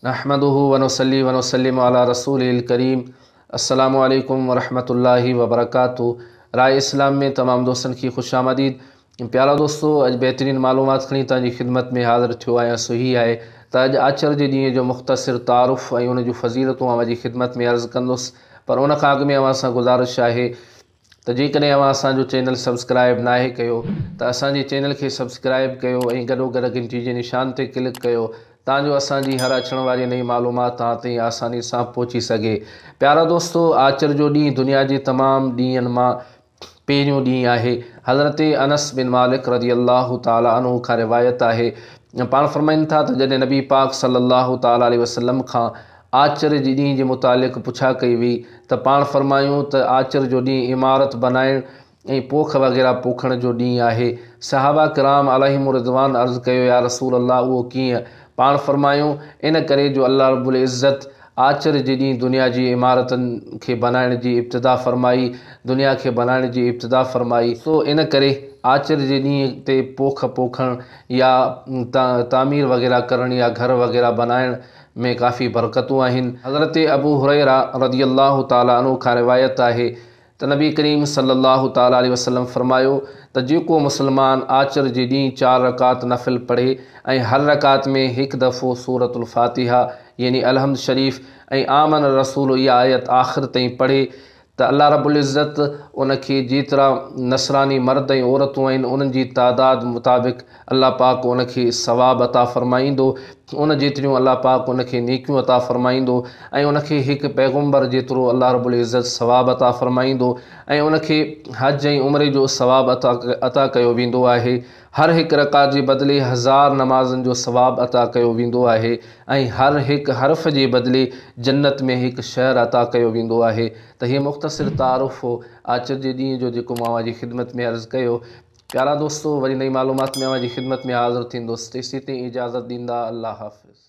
نحمده ونصلي ونسلم علي رسوله الڪريم السلام عليڪم ورحمة الله وبرڪاته راء اسلام ۾ تمام دوستن کي خوش آمديد پيارا دوستو اڄ بهترين معلومات کڻي توهان جي خدمت ۾ حاضر ٿيو آهيان سو هي آهي ته اڄ آچر جي ڏينهن جو مختصر تعارف ۽ ان جون فضيلتون اوهان جي خدمت ۾ عرض ڪندس پر ان کان اڳ ۾ اوهان سان گذارش آهي ته جيڪڏهن اوهان اسان جو چينل سبسڪرائب ناهي ڪيو ته اسان جي چينل کي سبسڪرائب ڪيو ۽ گڏو گڏ گهنٽي جي نشان تي ڪلڪ ڪيو تان جو اسان جي هر اچڻ واري نئين معلومات توهان تائين آساني سان پهچي سگهي. پيارا دوستو آچر جو ڏينهن دنيا جي تمام ڏينهن مان پهريون ڏينهن آهي. حضرت انس بن مالڪ رضي الله تعالٰي عنه کان روايت آهي پاڻ فرمائن ٿا ته جڏهن نبي پاڪ صلي الله تعالٰي عليه وسلم کان آچر جي ڏينهن جي متعلق پڇا ڪئي وئي ته پاڻ فرمايون ته آچر جو ڏينهن عمارت بنائڻ ۽ پوک وغيره پوکڻ جو ڏينهن آهي. صحابه ڪرام عليهم الرضوان عرض ڪيو يا رسول الله اهو ڪيئن؟ پاڻ فرمايون ان ڪري جو الله رب العزت آچر جي ڏينهن دنيا جي عمارتن کي بنائڻ جي ابتدا فرمائي، دنيا کي بنائڻ جي ابتدا فرمائي، سو ان ڪري آچر جي ڏينهن تي پوک پوکڻ يا تعمير وغيره ڪرڻ يا گهر وغيره بنائڻ ۾ ڪافي برڪتون آهن. حضرت ابو هريره رضي الله تعالٰي عنه کان روايت آهي ته نبي ڪريم صلي الله تعالٰي عليه وسلم فرمايو ته جيڪو مسلمان آچر جي ڏينهن چار رڪعت نفل پڙهي ۽ هر رڪعت ۾ هڪ دفعو سورة الفاتحه يعني الحمد شريف ۽ آمن الرسول اها آيت آخر تائين پڙهي ته الله رب العزت ان کي جيترا نصراني مرد ۽ عورتون آهن انهن جي تعداد مطابق الله پاڪ ان کي ثواب عطا فرمائيندو ان جيتريون الله پاڪ ان کي نيڪيون عطا فرمائيندو ۽ ان کي هڪ پيغمبر جيترو الله رب العزت ثواب عطا فرمائيندو ۽ ان کي حج ۽ عمري جو ثواب عطا ڪيو ويندو آهي. هر هڪ رڪعت جي بدلي هزار نمازن جو ثواب عطا ڪيو ويندو آهي ۽ هر هڪ حرف جي بدلي جنت ۾ هڪ شهر عطا ڪيو ويندو آهي ته هي مختصر تعارف هو آچر جي ڏينهن جو جيڪو مان اوهان جي خدمت ۾ عرض ڪيو. پيارا دوستو وري نئين معلومات ۾ اوهان جي خدمت ۾ حاضر ٿيندس تيسيتائين اجازت ڏيندا الله حافظ.